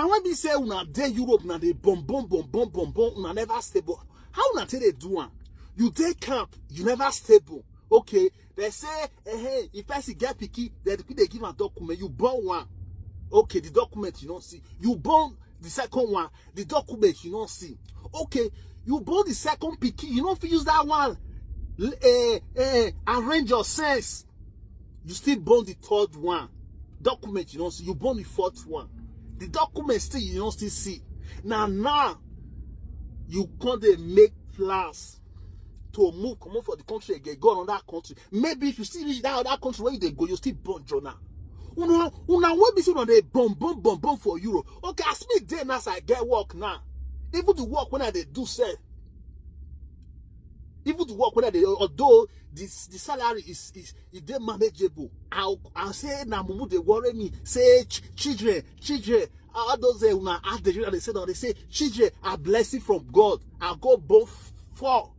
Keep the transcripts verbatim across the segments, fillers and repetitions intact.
When be say una dey Europe, na dey bomb, bomb, bomb, bomb, bomb, bomb, una never stable. How una take dey do am? You dey camp, you never stable. Okay, they say, eh, hey, if person get pikin, they dey give am document. You born one. Okay, the document you don't see. You born the second one, the document you don't see. Okay, you born the second pikin, you don't fit use that one. Eh, eh, arrange your sense. You still born the third one. Document you don't see. You born the fourth one. The document still you don't still see. Now now you come dey make plans to move comot for the country again, go another country. Maybe if you still reach that other country where you dey go, you still born Jonah. Una una wey be say una dey bomb bomb bomb bomb for Europe. Okay, as me dey now, as I get work now, even the work when I dey do sef, even the work when I dey, although this the salary is is e dey manageable, I I say na mumu dey worry me. Say ch children, children, all those eh, una ask the children, they say no, they say children are blessing from God. I go born four,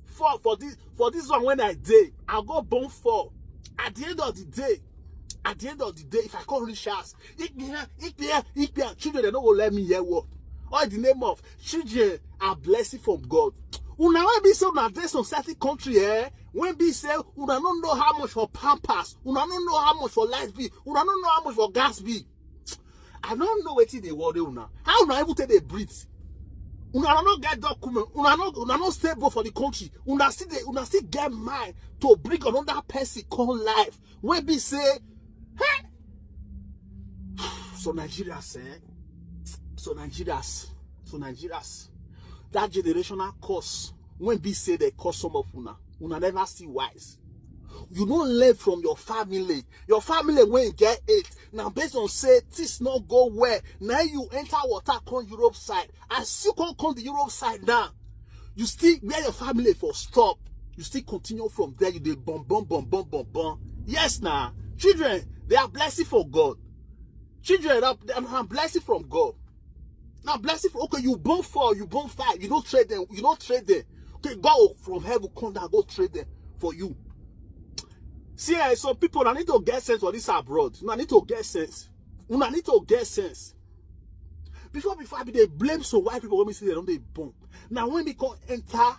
four for this for this one when I dey, I go born four. At the end of the day, at the end of the day, if I come reach house, ikpia ikpia ikpia, children, they no go let me hear word. All the name of children are blessing from God. Una wey be say una dey some certain country, eh, wey be say una no know how much for pampers, una no know how much for light bill, una no know how much for gas bill. I don't know wetin dey worry una. How una even take dey breathe? Una no get document, una no una no stable for the country. Una still dey una still get mind to bring another person come life wey be say, hey, so Nigerians, eh? So Nigerians, so Nigerians, that generational curse when be say they cause some of una, una never see wise. You no learn from your family. Your family when get it now, based on say things not go well. Now you enter water come Europe side. As you come come the Europe side now, you still where your family for stop. You still continue from there. You dey bomb bomb bomb bomb bomb bomb. Yes, now children, they are blessing for God. Children, they are, they are blessing from God. Now blessing for, okay, you born four, you born five, you don't trade them, you don't trade them. Okay, God from heaven come down, go trade them for you. See, eh, some people, I need to get sense for this abroad. I need to get sense. I need to get sense. Before before I be dey blame some white people when we see they don't dey bomb. Now when we come enter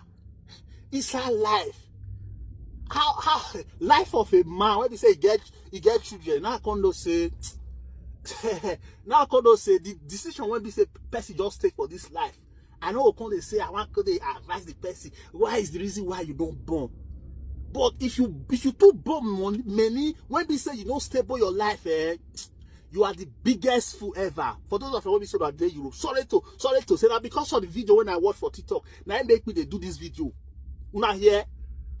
inside life, how how life of a man when we say he get he get children, now I come know say now I come know say the decision when we say person just take for this life, I no go come dey say I wan come dey advise the person why is the reason why you don't born. But if you if you too born money many when be say you no stable your life, eh, you are the biggest fool ever. For those of you wey be say una dey Europe, sorry to sorry to say that because of the video when I watch for TikTok, now it make me dey do this video. Una hear?